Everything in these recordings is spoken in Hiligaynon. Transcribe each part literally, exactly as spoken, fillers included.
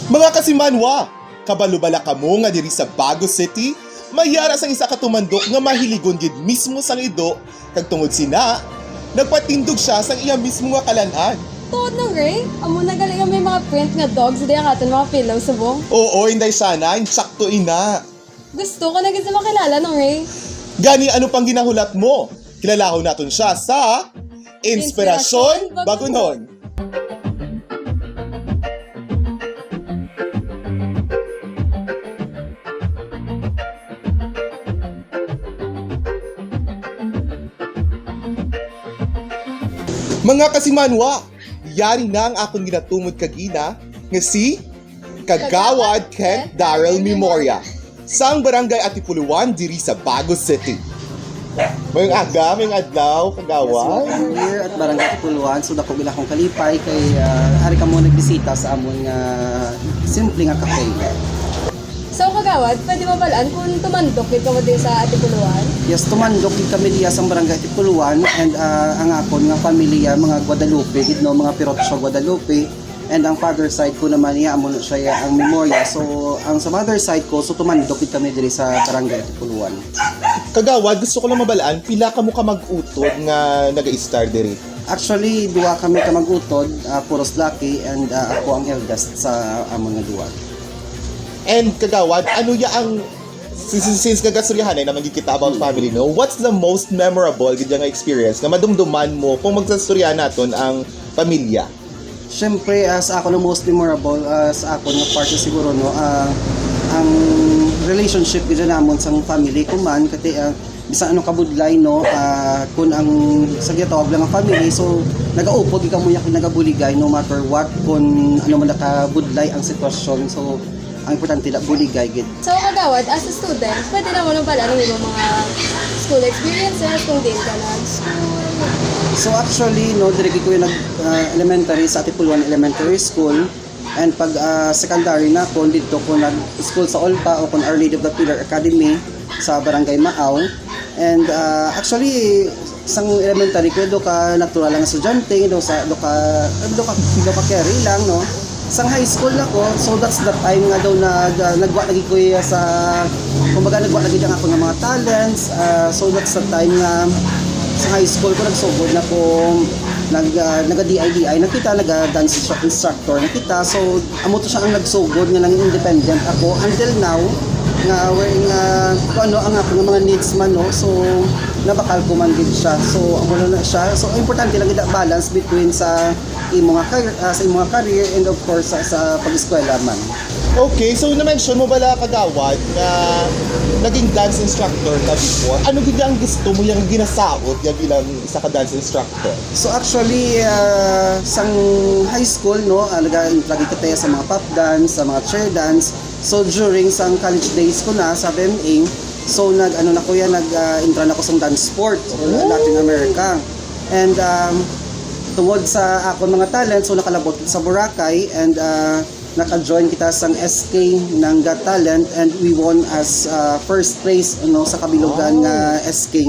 Mga kasimanwa, kabalo bala kamo nga diri sa Bago City, may yara sang isa ka tumandok nga mahiligon gid mismo sang ido, kag tungod sina, nagpatindog sia sang iya mismo nga kalan-an. Tuod, Nong Ray? Amo na gali nga may mga print nga dogs diya nga aton mga pillow subong. Oo, Inday Shana, insakto ina. Gusto ko na gid sa makilala, Nong Ray. Gani, ano pang ginahulat mo? Kilalahon naton siya sa Inspirasyon Inspirasyon Bagunhon. Mga kasimanwa, yari na ang akon ginatumod kagina nga si Kagawad Kent Darrell Memoria sang Barangay Atipuluan diri sa Bago City. Mayong aga, mayong adlaw, Kagawad. Yes, here at Barangay Atipuluan, so dako gid akong kalipay kay, ah, ari kamo nagbisita sa amon nga simple nga cafe. So, Kagawad, pwede mabalaan kung tumandok gid kamo din sa Atipuluan? Yes, tumandok gid kami diya sa Barangay Atipuluan and, ah, ang akon nga pamilya, mga Guadalupe gid, no, mga Pirotso Guadalupe. And ang father side ko naman, iya, amo na siya, iya, ang Memoria. So, ang sa mother side ko, so tumandok gid kami diri sa Barangay Atipuluan. Kagawad, gusto ko lang mabalaan, pila kamo ka mag-utod nga nag-star diri? Actually, duha kami ka mag-utod, ah, puros laki, and, ah, ako ang eldest sa amon nga duwa. And Kagawad, ano ya ang, since, since nagastoryahanay naman gid kita about Hmm. family, no? What's the most memorable gid nga experience nga madumduman mo kung magsastoryahan naton ang pamilya? Siyempre, ah, sa ako, ang most memorable, ah, sa ako nga parte siguro, no, ah, ang relationship gid namon sang family ko man, kati, ah, bisan ano kabudlay, no, ah, kun ang sa ginatawag lang nga family, so nagaupod gid kamo ya, kun nagabuligay, no matter what, kun ano man nakabudlay ang sitwasyon. So, ang importante na buligay gid. So, Kagawad, as a student, pwede na mo nang pala ng ibang mga school experiences kung diin ka nag-school. So, actually, no, diri ko yung nag, ah, elementary sa Atipuluan Elementary School. And pag, ah, secondary na ko, dito ko nag-school sa Olpa o kung Our Lady of the Pillar Academy sa Barangay Maaw. And, ah, actually, sang elementary ko, do ka natural lang estudyante, do sa, do ka, do ka, do ka carry lang, no? Sang high school na ko, so that's the time nga daw nag, ah, nagwa lagi ko iya sa, kumbaga, nagwa lagi ang ako nga mga talents. Ah, so that's the time nga sa high school ko, nagsugod na ko, nag, ah, naga-D I D I na kita, naga-dance instru-, instructor na kita. So, amo to siya ang nagsugod nga nang independent ako until now, nga wherein, ah, kung ano ang ako nga mga needs man, no? So, nabakal ko man gid siya. So, amo na siya. So, importante lang gid ang balance between sa imo nga car-, ah, sa imo nga career and of course sa, sa pag-eskwela man. Okay, so na-mention mo bala, Kagawad, nga naging dance instructor ka before. Ano gid ang gusto mo yang ginasaot ya bilang isa ka dance instructor? So actually, ah, sang high school, no, ah, naga-, lagi ka tayo sa mga pop dance, sa mga chair dance. So during sang college days ko na sa B M A, so nag, ano na ko yan, nag, ah, entra na ko sa dance sport sa Oh. Latin America. And, um, tungod sa akon mga talent, so nakalabot sa Boracay and, ah, naka-join kita sang S K ng Got Talent and we won as, ah, first place, ano, sa kabilugan Oh. nga S K.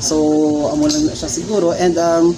So, amo lang na siya siguro. And, um,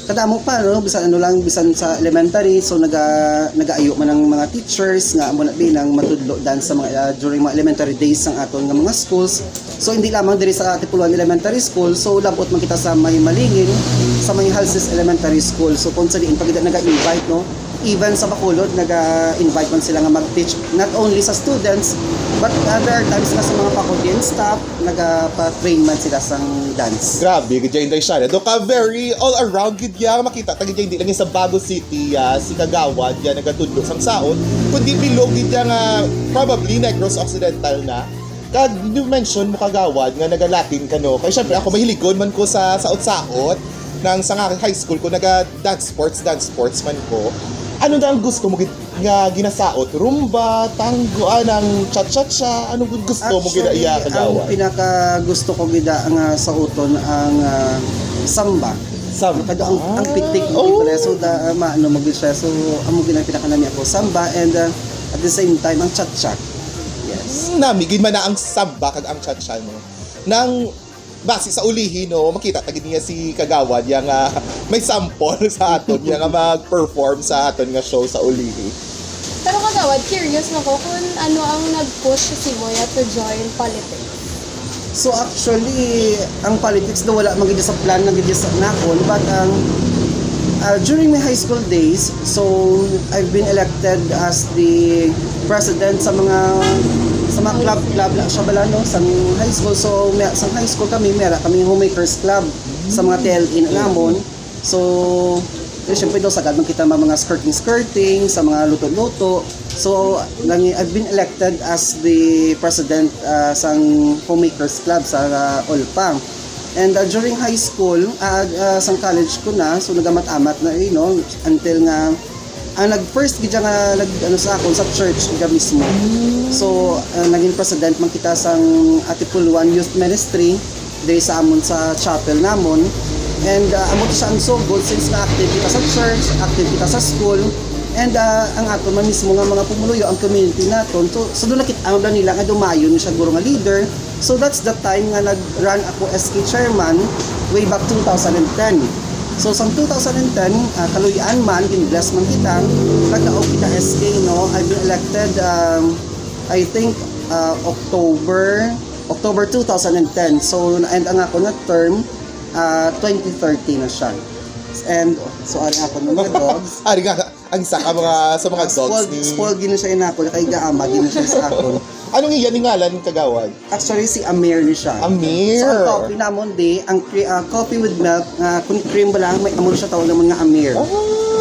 kadamo pa, no? Bisan ano lang, bisan sa elementary, so naga-, nagaayo man ang mga teachers nga amo na bilang matudlo dance sa mga, ah, during mga elementary days sang aton nga mga schools. So, hindi lamang diri sa Tipuluan Elementary School, so labot man kita sa may Malingin, sa may Halses Elementary School. So, kung sa diin pa gid naga-invite, no? Even sa Bacolod, naga-invite man sila nga mag-teach, not only sa students, but, ah, there are times na sa mga faculty and staff, nagapa-train man sila sang dance. Grabe, gid ya, Inday Shana. Do ka very all around gid ya, makita ta gid ya, hindi lang sa Bago City, ah, si Kagawad ya nagatudlo sang saot, kundi bilog gid ya nga probably Negros Occidental na. Kag you mention mo, Kagawad, nga naga-Latin ka, no? Kay syempre, ako, Yes. mahiligon man ko sa saot-saot. Nang sa nga high school ko, naga-dance sports, dance sports man ko. Ano na ang gusto mo gid nga ginasaot? Rumba, tango, ah, nang cha-cha-cha? Ano gid gusto mo gid iya, Actually, ang Kagawad? pinaka gusto ko gid nga sauton ang, ah, samba. Samba? Kado ang, ang pitik mo Oh. gid pala. So, da, ah, maano mo gid siya. So, amo gid ang pinakanami ako. Samba and, ah, at the same time, ang cha-cha. Yes. Hmm, nami gid man na ang samba kag ang cha-cha, no? Nang basi sa ulihi, no, makita ta gid niya si Kagawad ya nga may sample sa aton ya nga mag-perform sa aton nga show sa ulihi. Pero, Kagawad, But curious na ko kung ano ang nag-push si Moya to join politics. So actually, ang politics do wala man gid sa plan na gid sa nakon, but ang uh, during my high school days, so I've been elected as the president sa mga sa mga club club na siya bala no sa high school. So may, sa high school kami, meron kami homemakers club sa mga T L E na namon. So, eh, syempre daw, sagad man kita mga, mga skirting-skirting, sa mga luto-luto. So, nang, I've been elected as the president uh, sang Homemakers Club sa uh, Olpa. And uh, during high school, uh, uh, sang college ko na, so nagamat-amat na, you know, until nga ang nag first gid nga nag ano sa akon sa church gid mismo. So uh, naging president man kita sang Atipuluan Youth Ministry diri sa amon sa chapel namon. And uh, amo to siya ang sugod since nga active kita sa church, active kita sa school, and uh, ang aton man mismo nga mga pumuluyo ang community naton. So, so doon nakita ang nila nga dumayon siya guro nga leader. So that's the time nga nag-run ako as K chairman way back two thousand ten. So sa two thousand ten, uh, kaluy-an man, gin-bless man kita, nagdaog kita S K, no? I've been elected, um, I think, uh, October, October two thousand ten. So na-end ang ako na term, uh, twenty thirty na siya. And so ari ako ng mga dogs. Ari nga, ang isa ka mga sa mga dogs Spoiled, ni spoiled gid na siya inako, kay gaama gid na siya sa ako. Anong iya ni ngalan, kagawad? Actually, si Amir ni siya. Amir. So, ang coffee namon di, ang cre- ah, coffee with milk, nga kun cream ba lang, may amon siya tawag namon nga Amir.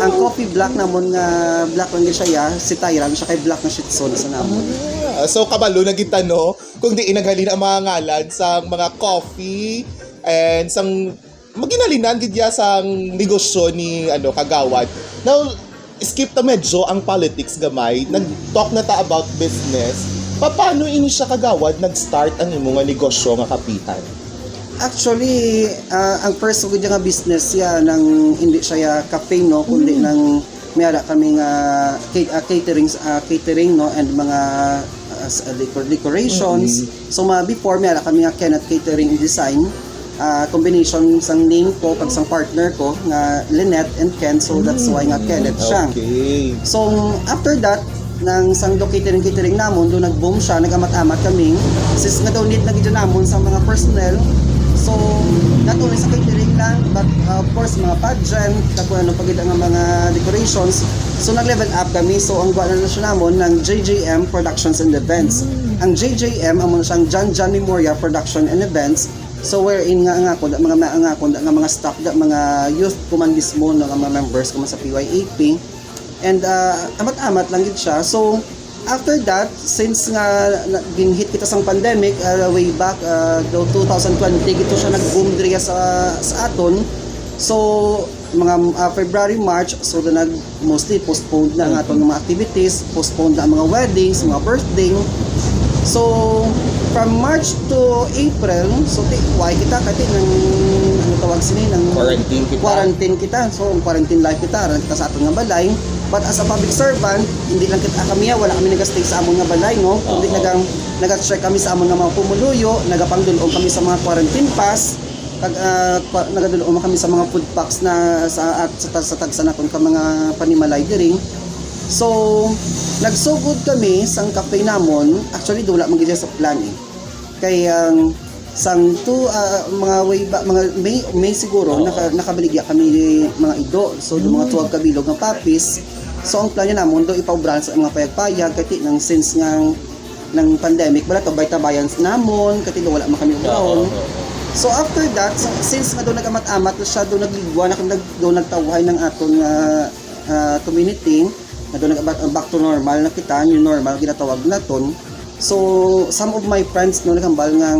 Ang coffee black namon nga black lang gid siya, ya, si Tyran, siya kay black na Shih Tzu na sa namon. Ah, so kabalo na kita, no, kung di naghalin ang mga ngalan sa mga coffee and sang maginhalinan gid ya sang negosyo ni ano, kagawad. Now, skip ta medyo ang politics gamay, nag-talk na ta about business. Paano ini siya, kagawad, nag-start ang imo nga negosyo nga kapihan? Actually, ah, ang first ko nga business siya nang hindi siya cafe, no, kundi nang may ara kami nga ca- ah, catering ah, catering, no, and mga ah, s- ah, decor- decorations. So mga before may ara kami nga Kenneth Catering Design, ah, combination sang name ko kag sang partner ko nga Lynette and Ken, so that's why nga Kenneth siya. Okay. So after that, nang sang do catering catering namon, do nag-boom siya, nag-amat-amat kami. Since nga daw need na gid namon sa mga personnel. So not only sa catering lang, but uh, of course mga pageant, kag kung ano pa gid nga mga decorations. So nag-level up kami. So ang gwa na siya namon ng J J M Productions and Events. Ang J J M amo na siyang John John Memoria Production and Events. So wherein nga ang ako, da, mga ang ako, da, nga mga staff, da, mga youth ko man mismo, no, nga mga members ko man sa P Y A P. And uh, amat-amat lang gid siya. So after that, since nga na- ginhit kita sang pandemic, uh, way back uh, do two thousand twenty, gito siya nag-boom diri sa sa aton. So mga uh, February, March, so do nag mostly postponed na ang aton mga activities, postponed na ang mga weddings, mga birthday. So from March to April, so ti why kita kati nang ano tawag sini nang Quarantine kita. Quarantine kita. So ang quarantine life kita, aran kita sa aton nga balay. But as a public servant, hindi lang kita kami, wala kami nagastay sa amon nga balay, no? Kundi Oo. nagang naga-check kami sa amon nga mga pumuluyo, nagapangdulong kami sa mga quarantine pass, kag uh, nagadulong kami sa mga food packs na sa at sa, sa tagsa naton ka mga panimalay diri. So nagsugod kami sang cafe namon. Actually, wala man gid sa plan eh. Kay ang sang to ah, mga way ba, mga May, May siguro naka, nakabaligya kami mga ido. So do mga tuwag kabilog nga papis. So ang plan niya namon do ipaubrahan sa mga payag-payag kay ti nang since nga nang pandemic wala to bay tabayan namon kay ti wala man kami ubrahon. So after that, so, since nga do nagamat-amat na siya, do nagligwa na kag do nagtawhay ng aton nga ah, community, nga do nag back to normal na kita, new normal ginatawag naton. So some of my friends no naghambal nga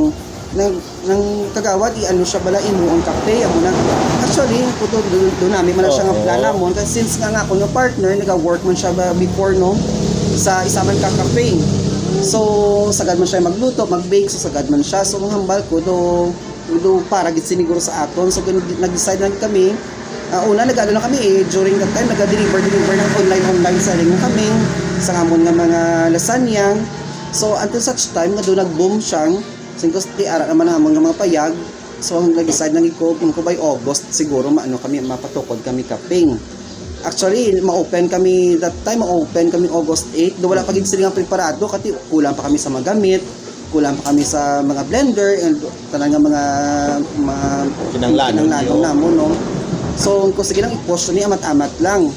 nang nang kagawad i ano siya bala imo ang kape amo na actually kuto do, do nami man siya nga Oo. Plan namon kay since nga nga ako nga partner naga-work man siya ba before no sa isa man ka cafe. So sagad man siya magluto, mag-bake, so sagad man siya. So ang hambal ko do do para gid siniguro sa aton. So gin- nag-decide lang kami. Ah, una nag-ano na kami eh during that time nag-deliver deliver ng online online selling na kami sa amon nga mga lasagna. So until such time nga do nag-boom siya. Singkos ti ara naman ang amon nga mga payag. So ang nag-decide lang ko kung ko by August siguro maano kami mapatukod kami kaping. Actually, ma-open kami that time, ma-open kami August eight. Do wala pa gid sila nga preparado, kati kulang pa kami sa mga gamit, kulang pa kami sa mga blender, and tanan nga mga, mga Kinahanglanon kinahanglanon nyo. namon, no? So, kung sige lang, i-push ni amat-amat lang.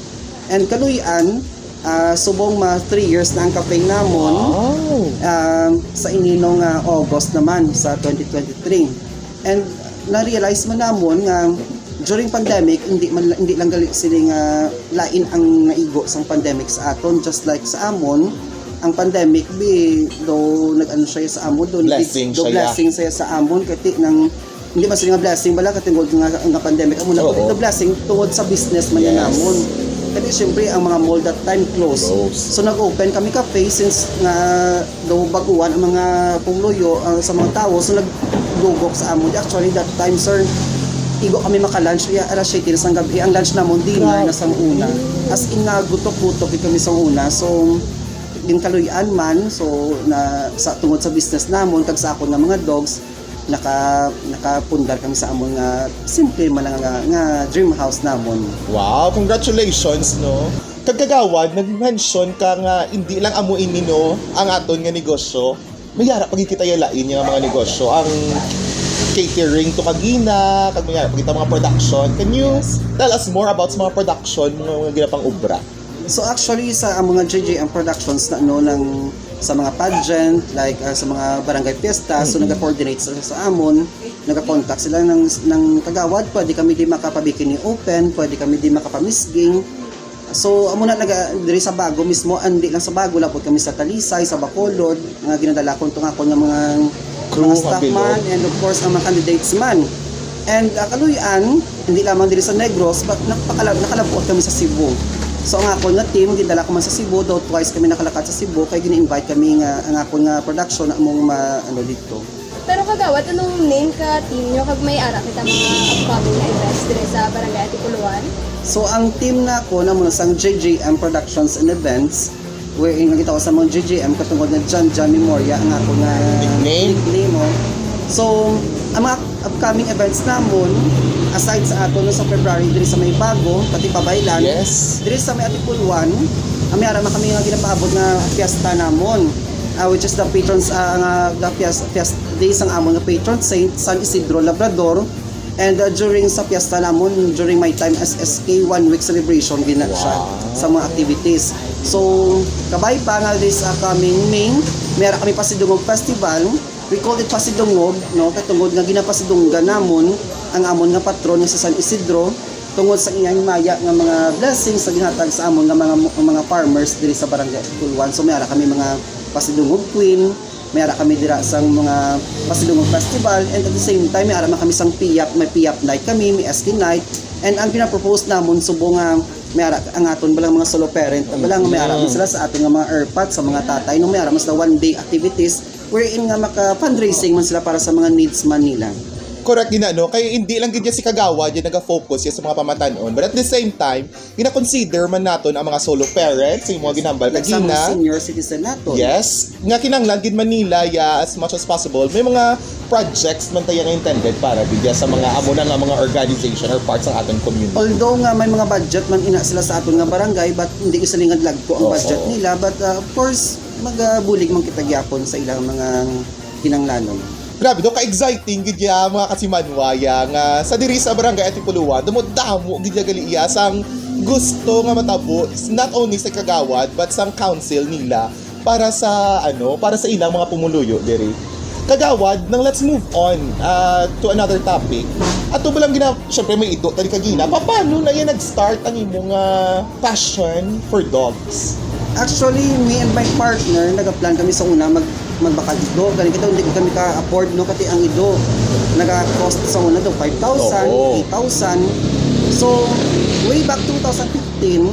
And kaluy-an, ah, subong ma three years na ang cafe namon, Wow! um, sa ininong, ah, August naman sa twenty twenty-three. And na-realize man namon nga during pandemic, hindi man, hindi lang gali sila nga lain ang naigo sang pandemic sa aton, just like sa amon, ang pandemic, bi, do nag-ano siya sa amon, do, Blessing do siya. blessing siya sa amon, kati nang hindi man sila nga blessing bala, katungod nga, nga pandemic, amo na Oo. Ito blessing tungod sa business man Yes. namon. Kasi syempre, ang mga mall that time closed. Closed. So, nag-open kami cafe since nga do baguan ang mga pumuluyo, ah, sa mga tao. So, nagdugok sa amon. Actually, that time, sir, igo kami maka-lunch. Iya, alas siyete na sang gabi. Ang lunch namon, dinner Grabe. na sang una. As in, nga gutok-gutok gid kami sang una. So, ginkaluy-an man. So, na, sa, tungod sa business namon, kag sa akon nga mga dogs, naka, nakapundar kami sa amon nga simple man nga, nga dream house namon. Wow, congratulations, no? Kag Kagawad, nag-mention ka nga hindi lang amo ini, no, ang aton nga negosyo. May ara pa gid kita ya lain nga mga negosyo, ang catering to kagina, kag may ara pa kita mga production. Can you Yes. tell us more about sa mga production mo nga ginapang-obra? So actually, sa among mga J J M Productions na, no, nang sa mga pageant, like, ah, sa mga barangay fiesta, so Mm-mm. naga-coordinate sa, sa amon, naga-contact sila ng, ng Kagawad, pwede kami di makapabikini open, pwede kami di makapamisging. So, amo na naga, diri sa Bago mismo, andi lang sa Bago, labot kami sa Talisay, sa Bacolod, nga ginadala ko itong ako nga mga, Crew, mga staff mga bilog. man, and of course, ang mga candidates man. And, ah, kaluy-an, hindi lamang diri sa Negros, but nakapakala-, nakalabot kami sa Cebu. So, ang akon nga team, gindala ko man sa Cebu, though twice kami nakalakat sa Cebu, kay gina-invite kami nga, ang akon nga production, among ma-, ano, dito. Pero Kagawad, anong name ka team nyo kag may ara kita mga upcoming events diri sa Barangay Antipolo one? So, ang team na ako, na muna sang J J M Productions and Events, wherein nga gitawag sa mga J J M, katungod nga Jan Jan Memoria ang ako nga Nickname? nickname, oh. So, ang mga upcoming events namon, aside sa ato no, sa February, diri sa may Bago, pati Pabaylan, Yes. diri sa may Antipolo one, ang may ara man kami nga ginapaabot nga fiesta namon, ah, which is the patrons, ah, nga, the fies-, fiest day sang amon nga patron saint, San Isidro Labrador. And, uh, during sa fiesta namon, during my time as S K, one week celebration gina siya Wow. sa mga activities. So, kabay pa nga this, uh, coming May, may ara kami Pasidungog Festival. We call it Pasidungog, no? Katungod nga ginapasidunggan namon ang amon nga patron nga si San Isidro tungod sa iyang maya nga mga blessings sa ginhatag sa amon nga mga, mga farmers diri sa Barangay Tuluan. So, may ara kami mga Pasidungog Queen, may ara kami dira sang mga Pasidungog Festival, and at the same time, may ara man kami sang piyap, may piyap night kami, may S K night, and ang pinapropose namon, subo nga may ara ang aton balang mga solo parent, balang may ara man Mm. sila sa aton nga mga ERPAT, sa mga tatay, no, may ara man sila one day activities, wherein nga maka-fundraising man sila para sa mga needs man nila. Correct gina, no? Kay hindi lang gid si Kagawad yung naga-focus ya sa mga pamatanon, but at the same time, gina-consider man naton ang mga solo parents, yung mga ginambal Like sa mga kagina. senior citizen naton. Yes, nga kinahanglan gid man nila, yeah, as much as possible. May mga projects man tayo nga intended para gid sa mga amo na nga mga organization or parts ng ating community. Although nga may mga budget man ina sila sa aton nga barangay, but hindi ko silingan lagko ang Oo. budget nila. But, uh, of course, magabulig man kita gyapon sa ilang mga kinanglanon. Grabe, no? Ka-exciting gid ya, mga kasimanwa, ya, nga sa diri sa Barangay Antipolo one, damo-damo gid ya gali iya sang gusto nga matabo, not only sa Kagawad, but sa council nila para sa, ano, para sa ilang mga pumuluyo diri. Kagawad, nang let's move on, ah, to another topic. Ato ba lang gina-, syempre may ido tali kagina. Pa-, paano na yan nag-start ang imo nga passion for dogs? Actually, me and my partner, nagaplan kami sa una mag magbakal ido. Gani kita, hindi ko kami ka-afford, no? Kati ang ido, naga-cost sa una daw five thousand, Oo. eight thousand. So, way back two thousand fifteen,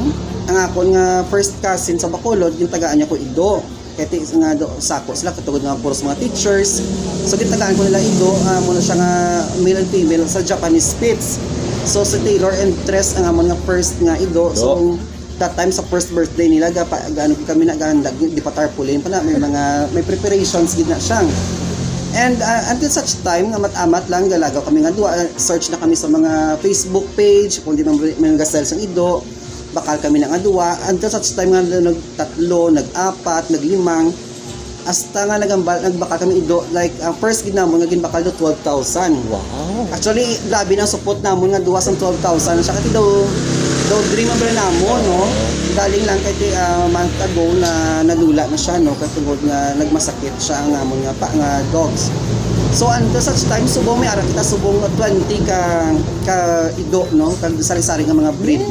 ang akon nga first cousin sa Bacolod, gintagaan niya ko ido. Kati nga do, sako sila, katungod nga puros mga teachers. So, gintagaan ko nila ido, ah, muna siya nga male and female sa Japanese Spitz. So, si Taylor and Tres ang amon nga first nga ido. So, Do. that time sa first birthday nila, gapa, gaano kami naganda, di pa tarpaulin pa na, may mga, may preparations gid na siya. And, ah, until such time, nga mat-amat lang, galagaw kami nga duwa, search na kami sa mga Facebook page, kung di man may nag-sell sang ido. Bakal kami na nga duwa, until such time nga nagtatlo, nag-apat, naglimang, hasta nga nagambal, nagbakal kami ido, like, ang first gid namon nga ginbakal do, twelve thousand. Wow. Actually, grabe nang support namon nga duwa sang twelve thousand siya. Kasi daw, daw dream man bala namon, no? Galing lang kay, ah, month ago na nadula na siya, no? Katungod nga nagmasakit siya ang amon nga pa, nga dogs. So, until such time, subong may ara kita, subong twenty ka, ka ido, no? Kag sari-sari nga mga breed.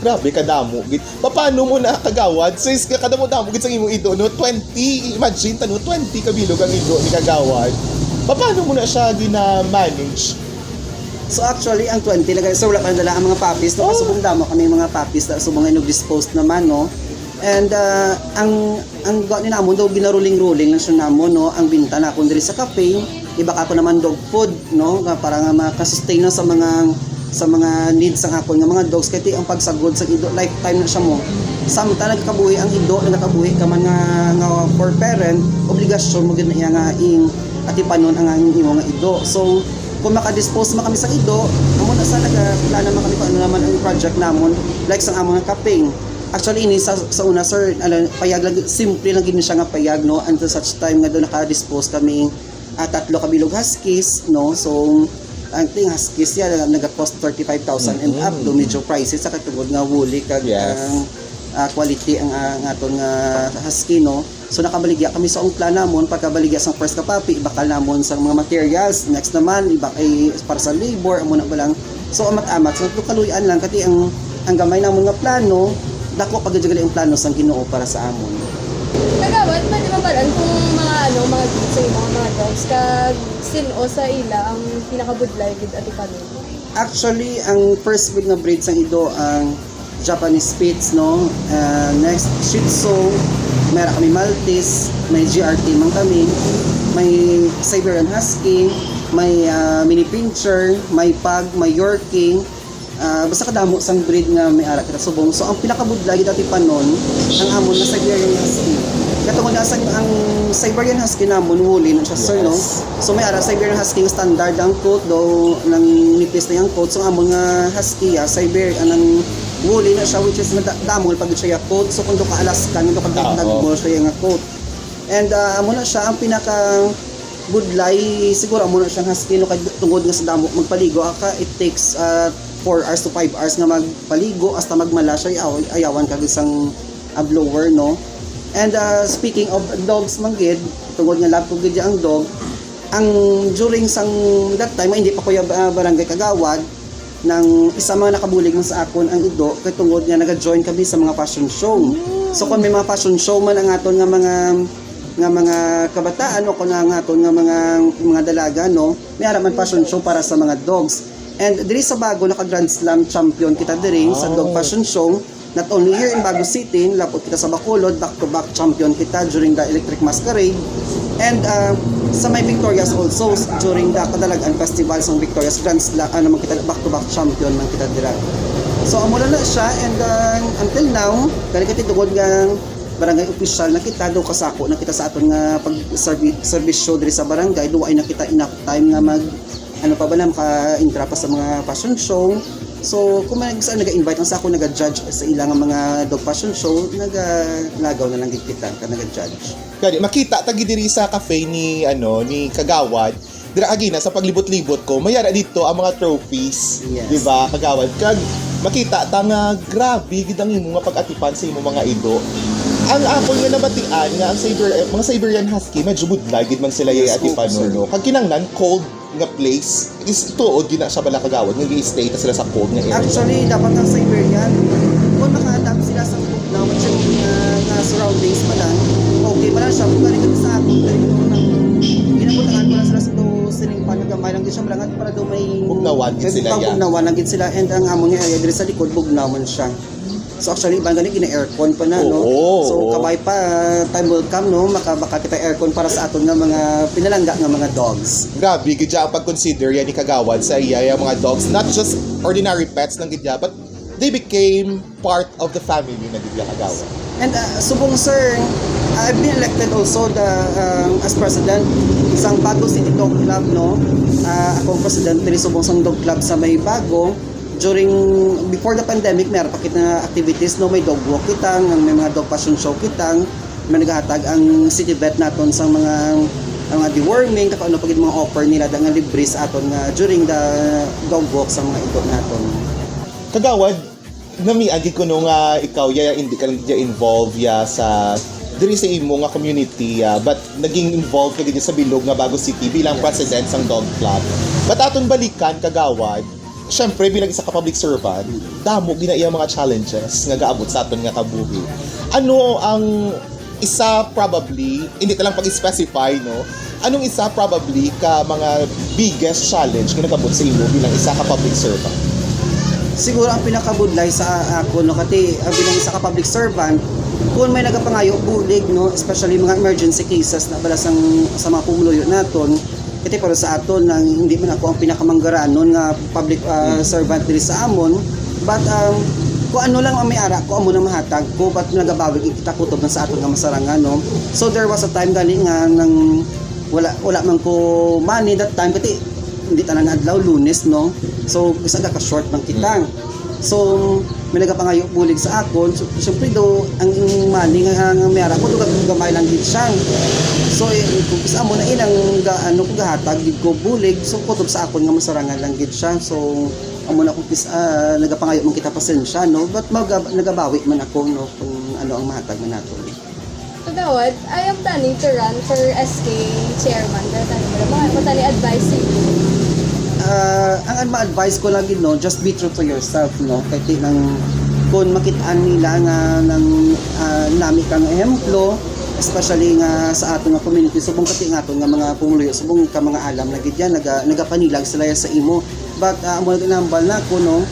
Grabe, kadamo gid. Paano mo na, Kagawad? Since ka kadamo-damo gid sa imong ido, no? Twenty, imagine ta, no? Twenty ka bilog ang ido ni Kagawad. Paano mo na siya gina-manage? So, actually, ang twenty na, so, wala pa nadala ang mga puppies, no? Oh. Subong damo kami mga puppies na subong nga nag-dispose naman, no? And, ah, ang, ang gwa ni namon daw, ginaruling-ruling lang siya namon, no? Ang binta na akon diri sa cafe, iba ka ko naman dog food, no? Nga para nga makasustain na sa mga, sa mga needs sang akon nga mga dogs, kay ti ang pagsagod sa ido, lifetime na siya mo. Samtang nagkabuhi ang ido, nagkabuhi ka man nga, nga for parent, obligasyon mo gid na iya nga ing atipanon ang, ang imo nga ido. So, kung makadispose man kami sa ido, amo na sa nagaplana man kami kung ano naman ang project namon, like sang amo nga kaping. Actually, ini sa, sa una, sir, ano, payag lang, simple lang gid siya nga payag, no, until such time nga doon nakadispose kami, ah, tatlo ka bilog huskies, no? So, ang ting huskies yan, ah, nag-cost thirty-five thousand and up, Mm. do medyo pricey sa katungod nga woolly kag Yes. ang, ah, quality ang, ah, ang aton nga husky, no? So, nakabaligya kami sa ungkla namon, pagkabaligya sa first ka puppy, ibakal namon sa mga materials. Next naman, iba kay para sa labor, amo na ba lang. So, amat-amat. So, kaluy-an lang, kati ang, ang gamay namon nga plano, dako pa gid ang plano sang Ginoo para sa amon. Kagawad, pwede mabalaan kung mga, ano, mga breed sa imong mga dogs, kag sin-o sa ila ang pinakabudlay gid atipanon? Actually, ang first breed nga breed sang ido ang Japanese Spitz, no? Ah, next, Shih Tzu, may ara kami Maltese, may G R T man kami, may Siberian Husky, may, ah, Mini Pinscher, may Pug, may Yorkie, ah, basta kadamo sang breed nga may ara kita subong. So, ang pinakabudlay gid atipanon, ang amon nga Siberian Husky. Katungod nga sa, ang Siberian Husky namon, woolly na siya, sir, no? Yes. So, may ara Siberian Husky nga standard ang coat, do nang nipis na yung coat. So, ang amon nga Husky, ah, Siberian, ang woolly na siya, which is mada-, damol pag siya coat. So, kung do ka Alaskan, kung do ka Ah, oo. Dagmol siya nga coat. And, ah, amo na siya ang pinaka budlay, siguro amo na siyang husky, no, kay tungod nga sa damo magpaligo ka, it takes, ah, four hours to five hours nga magpaligo hasta magmala siya, ayaw-, ayawan ka sang, ah, blower, no. And, ah, speaking of dogs man gid, tungod nga love ko gid ang dog, ang during sang that time, hindi pa ko ya, ah, barangay kagawad, nang isa mga nakabulig man sa akon ang ido, kay tungod nga naga-join kami sa mga fashion show. Mm. So, kung may mga fashion show man ang aton nga mga, nga mga kabataan o kung ang aton nga mga, mga dalaga, no, may ara man fashion show para sa mga dogs. And diri sa Bago, naka Grand Slam champion kita diri sa dog Wow. fashion show. Not only here in Bago City, nilapot kita sa Bacolod, back-to-back champion kita during the Electric Masquerade. And, ah, sa may Victorias also, during the Kadalagan Festival sa Victorias Grand Slam, ano man kita, back-to-back champion man kita dira. So, amo na na siya, and, ah, until now, kani kay tungod nga barangay official na kita, do kasako na kita sa aton nga pag-servi-, serbisyo diri sa barangay, do ay na kita enough time nga mag ano pa ba na maka-intra pa sa mga fashion show. So, kung may saan naga-invite, ang sa ako naga-judge sa ilang mga dog fashion show, nagalagaw na lang gid kita ka naga-judge. Kani, makita ta gid diri sa cafe ni, ano, ni Kagawad. Dira agi na sa paglibot-libot ko, may ara dito ang mga trophies, Yes. di ba, Kagawad? Kag makita ta nga grabe gid ang imo nga pag-atipan sa imo mga ido. Ang akon nga nabatian nga ang Siber-, mga Siberian Husky, medyo budlay gid man sila Yes, atipan, oo, sir. no? Kag kinanglan cold nga place, is tuod gina siya bala, Kagawad, nga gi-stay ta sila sa cold nga area. Actually, dapat ang Siberian, kung naka-adapt sila sa bugnaw at yung, ah, nga surroundings pa lang, okay pa lang siya. Kung galing kami sa ako, galing ko na, ginabutangan ko lang sila sa do sining pan, gamay lang din siya, malangan para do may Bugnawan gid sila, yeah. Bugnawan lang gid sila, and ang among area diri sa likod, bugnawan siya. So, actually, iban gani, gina-aircon pa na, no? Oo, So, oo. kabay pa, time will come, no? Maka-, baka kita aircon para sa aton nga mga pinalangga nga mga dogs. Grabe, gid siya ang pag-consider yan ni Kagawad sa iya, yung mga dogs. Not just ordinary pets lang gid siya, but they became part of the family na gid siya, Kagawad. And, uh, subong, sir, I've been elected also the, um, as president sang Bago City Dog Club, no? Uh, akong presidente ni subong sang dog club sa may Bago. During, before the pandemic, may pa kita nga activities, no? May dog walk kita, nga may mga dog fashion show kita, may nagahatag ang city vet naton sa mga, ang mga deworming, kag ano pa gid mga offer nila da nga libre sa aton nga during the dog walk sa mga igo naton. Kagawad, namian gid kuno nga ikaw ya hindi ka lang ya involved ya sa diri sa imo nga community ya, but naging involved ka gid sa bilog nga Bago City bilang president sang Dog Club. But aton balikan, Kagawad, syempre bilang isa ka public servant, damo gid na iya mga challenges nga gaabot sa aton nga kabuhi. Ano ang isa, probably, hindi ta lang pag-specify, no? Anong isa, probably, ka mga biggest challenge nga nagabot sa imo bilang isa ka public servant? Siguro ang pinakabudlay sa ako, no, kati ang bilang isa ka public servant, kung may nagapangayo bulig, no, especially mga emergency cases na bala sang, sa mga pumuluyo naton, kati para sa aton nang hindi man ako ang pinakamanggaranon nga public ah, servant diri sa amon, but um, kung ano lang ang may ara ko, amo na mahatag ko, but nagabawi gid kita kutob na sa aton nga masarangan, no? So there was a time gani nga nang wala wala man ko money that time, kati hindi tanan adlaw Lunes, no? So isa ka short man kita. So may nagapangayo bulig sa akon. So, siyempre do, ang money nga, nga may ara ko, do gamay lang gid siya. So, eh, kung isa mo na ilang ga, ano ko gahatag gid ko bulig, so kutob sa akon nga masarangan lang gid siya. So, amo na kung kis, ah, nagapangayo man kita pasensya, no? But maga, nagabawi man ako, no, kung ano ang mahatag man nato. Kagawad, I am planning to run for S K chairman. Pero tayo mo lang, mga matali advice sa inyo. Ah, ang ma-advise ko lang gid, no, just be true to yourself, no, kay ti nang kung makitaan nila nga nang ah, nami kang ehemplo, especially nga sa aton nga community subong kati nga aton nga mga pumuluyo subong ka mga alam na gid yan naga, nagapanilag sila sa imo. But ah, amo na ginambal na ko, no,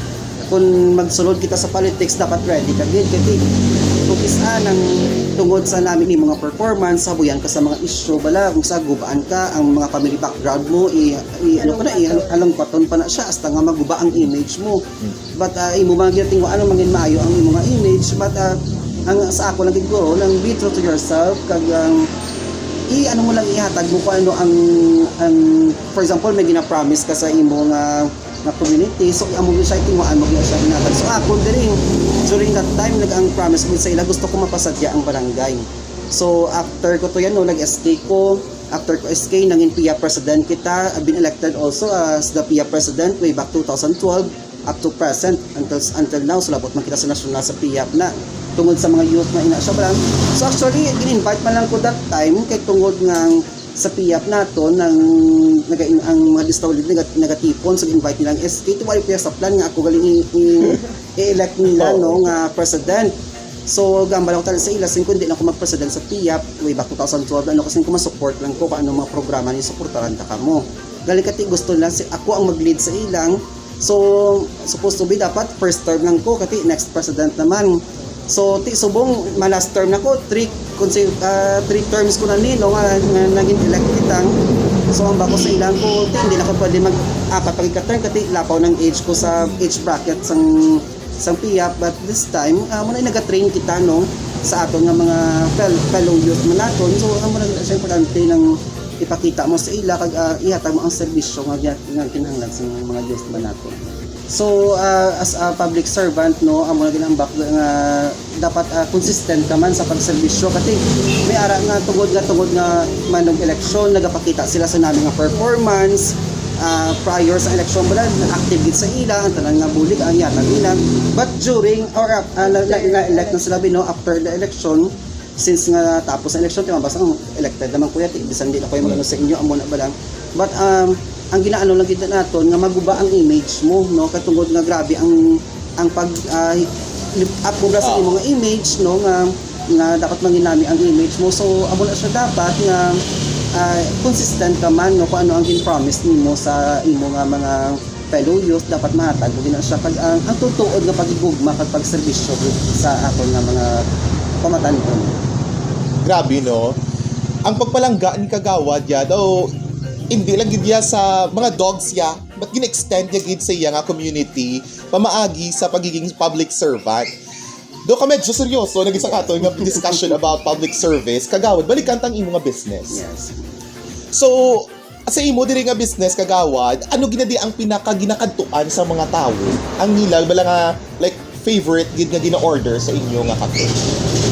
kung magsulod kita sa politics, dapat ready ka gid kay ti kung kis-a nang tungod sa nami ni mga performance, sabuyan ka sa mga issue, bala kung sa gubaan ka, ang mga family background mo, i, i ano pa na, i alangpaton pa na siya hasta nga maguba ang image mo. But ah, imo man gid tingwa ano mangin maayo ang imo nga image, but ah, ang sa ako lang gid guro nang be true to yourself kag ang i ano mo lang ihatag mo kung ano ang ang for example may gina-promise ka sa imo nga nga community, so amo gyud siya tingwaan mo gyud siya hinatag. So ako diri during that time nag ang promise ko sa ila gusto ko mapasadya ang barangay. So after ko to yan no nag S K ko, after ko S K nangin P I A president kita, I've been elected also as the P I A president way back two thousand twelve up to present until until now, so labot man kita sa nasyonal sa P I A P na tungod sa mga youth na ina siya ba lang. So actually gin-invite man lang ko that time kay tungod nga sa P I A P nato nang naga ang mga disability naga, nagatipon, so invite nilang S K to wali P I A P sa plan nga ako galing i, i, i-elect nila no nga president. So gambal ako talaga sa ila sin kung di na ako mag-president sa P I A P way back two thousand twelve ano kasi kung ma-support lang ko kung ano mga programa ni suportaran ta kamo. Galing kati gusto nila si ako ang mag-lead sa ilang. So supposed to be dapat first term lang ko kati next president naman. So ti subong ma last term na ko, three consi- ah, three terms ko na ni no nga, nga naging elect kitang. So ang bako sa ilang ko, ti, hindi na ko pwede mag apat pag term kati lapaw ng age ko sa age bracket sang sang P I A P, but this time amo na naga-train kita no sa aton nga mga fel- fellow youth man naton. So amo na siya importante nang ipakita mo sa ila kag ah, ihatag mo ang serbisyo nga gina- nga kinahanglan sa mga youth man naton. So ah, as a public servant no amo na ginambak nga dapat ah, consistent ka man sa pagserbisyo kasi may ara nga tungod nga tungod nga manong eleksyon nagapakita sila sa nami nga performance ah, prior sa eleksyon wala active gid sa ila ang tanan nga bulig ang yata nila but during or ah, na, na, na-elect na sila bino after the election since nga tapos ang election ti mabasa ang elected naman kuya ti bisan di na ko magano sa inyo amo na ba lang but um, ang ginaano lang gid naton nga maguba ang image mo no katungod nga grabe ang ang pag ah, lift up mo sa imong image no nga nga dapat manginami ang image mo so amo na siya dapat nga ah, consistent ka man no kung ano ang gin-promise nimo sa imo nga mga fellow youth dapat mahatag mo gina siya kag ang, ang tutuod nga paghigugma kag pagserbisyo sa aton nga mga pamatan-on. Grabe no. Ang pagpalangga ni Kagawad ya daw hindi lang gid ya sa mga dogs ya, but gin-extend niya gid sa iya nga community pamaagi sa pagiging public servant. Do ka medyo seryoso naging sa kato nga discussion about public service. Kagawad, balikan tang imo nga business. Yes. So, Sa imo diri nga business, Kagawad, ano gid na di ang pinakaginakadtuan sa mga tawo? Ang nila bala nga, like, favorite gid nga gina-order sa inyo nga kape?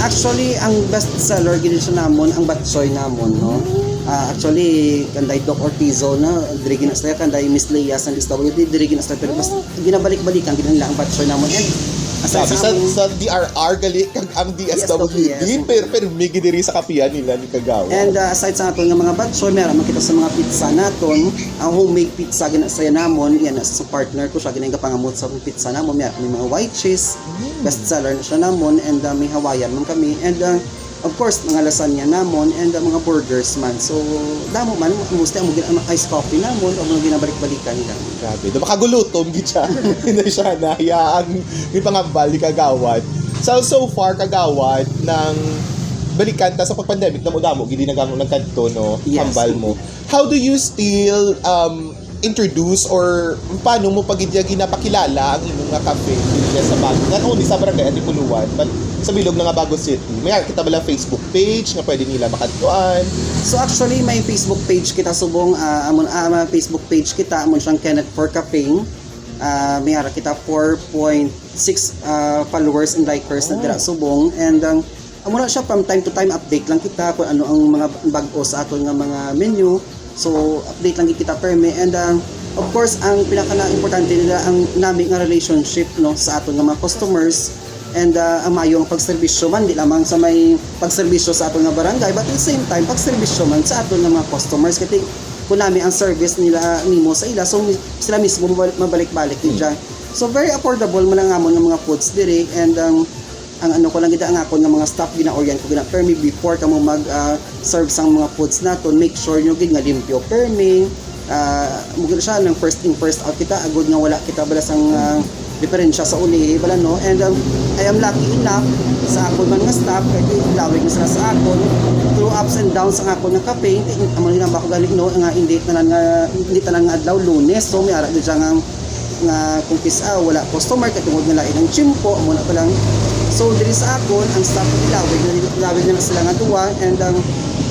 Actually, ang best seller gid siya namon ang batchoy namon, no. Ah, actually, kanday Doc Ortizo na diri gina sila, kanday Miss Leia sa D S W D diri gina sila, pero mas ginabalik-balikan gid nila ang batchoy namon. And aside Sabi sa sa, among- sa D R R gali kag ang D S W D, D S W D, yes. Pero permi gid diri sa kapihan nila ni Kagawad. And uh, aside sa aton nga mga batchoy, meron man kita sa mga pizza naton, ang homemade pizza gina saya namon, yan sa partner ko siya ginagapangamot sa pizza namon, may, may mga white cheese, best seller na siya namon, and uh, may Hawaiian man kami, and uh, of course, mga lasagna namon, and uh, mga burgers man. So, damo man, mostly ang mga iced coffee namon, ang mga ginabalik-balikan lang. Grabe. Do makagulutom gid siya. Hindi siya na. Hayaan, may pangambal ni Kagawad. So, so far, Kagawad, nang balikan ta sa pag-pandemic, damo-damo gid nagang nagkadto, no? Yes. Hambal mo. How do you still um introduce or paano mo pa gid ginapakilala ang imong nga cafe diri sa Bago? Not only sa Barangay Antipolo one, but sa bilog na nga Bago City. May kita bala Facebook page nga pwede nila makadtuan? So actually, may Facebook page kita subong, ah, amon ah, may Facebook page kita, amon siyang Kenneth for Cafe. Ah, may ara kita four point six ah, followers and likers na Oh. dira subong, and ang amo na siya, from time to time update lang kita kung ano ang mga bag-o sa aton nga mga menu. So update lang gid kita permi, and ang of course ang pinaka na importante nila ang nami nga relationship, no, sa aton nga mga customers, and ah, ang mayo nga pagserbisyo man, di lamang sa may pagserbisyo sa aton nga barangay, but at the same time pagserbisyo man sa aton nga mga customers, kay kung nami ang service nila nimo sa ila, so mi- sila mismo mabal- mabalik-balik gid siya. So very affordable man ang amon nga mga foods diri, and ang ang ano ko lang gid, ang akon nga mga staff gina-orient ko gina permi before kamo mag ah, serve sang mga foods naton, make sure nyo gid nga limpyo permi. Ah, mo gid siya nang first in first out kita, agud nga wala kita bala sang ah, diferensya sa uli bala, no. And um, I am lucky enough sa akon man nga staff, kay gilawig na sila sa akon through ups and downs ang akon nga cafe. Amo na ba ko gani, no, nga hindi tanan nga hindi tanan nga adlaw Lunes, so may ara gid siya nga nga kung kis-a wala customer kay tungod nga lain ang tiyempo, amo na pa lang. So diri sa akon, ang staff nila, lawig na, lawig na sila nga duwa, and ang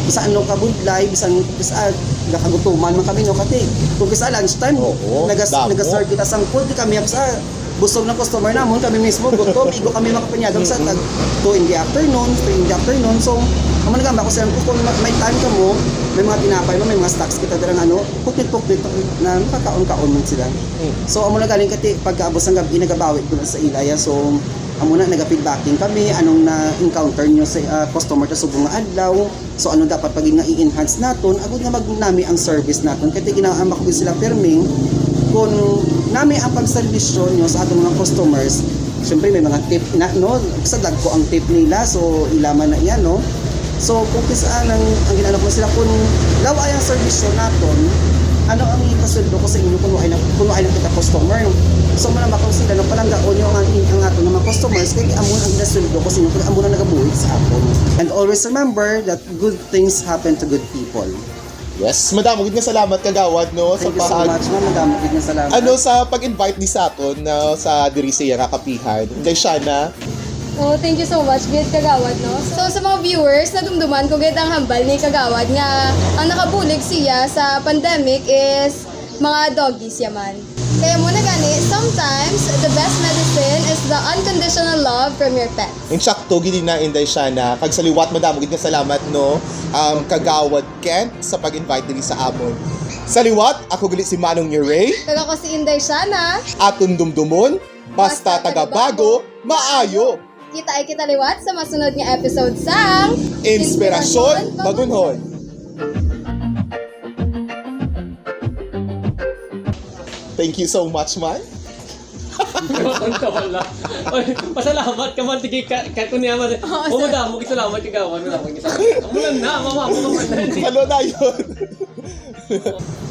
bisan ano ka budlay, bisan kis-a nakagutuman man kami, no, kati kung kis-a lunch time, Oo, nagas, damo. Nagaserve kita sang food, di kami kis-a busog ng customer namon, kami mismo gutom, igo kami makapanyagang sa tag two in the afternoon, three in the afternoon. So amo na gamba ko silang, kung ma- may time kamo, may mga tinapay mo, may mga snacks kita dira nga ano, puknit-puknit na makakaon-kaon man sila. So amo na galing kati pagkaabot sang gab-i nagabawi ko na sa ilaya. So amo na naga-feedbacking kami anong na-encounter nyo sa ah, customer sa subong nga adlaw. So ano dapat pa gid nga i-enhance naton agud nga magnami ang service naton, kay ginaambak ko sila perming kung nami ang pagserbisyo nyo sa atong mga customers. Siyempre may mga tip na, no, sa dagko ang tip nila, so ila man na iya, no. So kung kis-a nang ang ginano ko sila kung law ay ang serbisyo naton, ano ang ipasweldo ko sa inyo kung ay na kung ay na kita customer? So man ba kung sila no palanggaon nyo ang ang aton nga mga customers kay amo ang ginasweldo ko sa inyo kay amo na nagabuhi sa akon. And always remember that good things happen to good people. Yes, madamo gid nga salamat, Kagawad, no, sa Thank you so pag- much, ma'am. Madamo gid nga salamat. Ano sa pag-invite ni sa aton na sa diri siya nga kapihan? Kay siya na. Oh, thank you so much, gid, Kagawad, no? So, sa mga viewers, nadumduman ko gid ang hambal ni Kagawad nga ang nakabulig siya sa pandemic is mga doggies yaman. Kaya mo na gani, sometimes the best medicine is the unconditional love from your pet. Insakto gid na, Inday Shana. Kag sa liwat, madamo gid nga salamat, no, um, Kagawad Kent, sa pag-invite diri sa amon. Sa liwat, ako gali si Manong Niyo Ray. Kag ako si Inday Shana. Aton dumdumon, basta taga Bago, maayo. Kita ay kita liwat sa masunod nga episode sang Inspirasyon Bagunhon. Thank you so much, man. Ang tawala. Oy, pasalamat ka man, sige, ka, ka, kunya man. Oo, Oh, sir. Madamo, salamat, Kagawad, madamo, salamat. Amo lang na, mama, amo lang na. Ano na yun?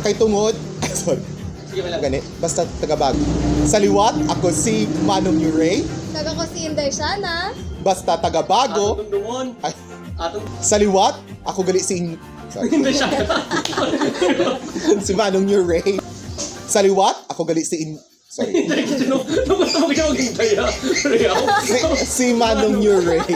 Kay tungod, sorry. Sige, wala. Gani, basta taga Bago. Sa liwat, ako si Manong Niyo Ray. Kag ako si Inday Shana. Basta taga Bago. Atong dumdumon. Ay, Atong sa liwat, ako gali si In- sorry. Hindi siya. Si Manong Niyo Ray. Sa liwat, ako gali si In- sorry. Hindi, no, no, gusto mo siya maging kaya. Real. Si, si Manong Niyo Ray.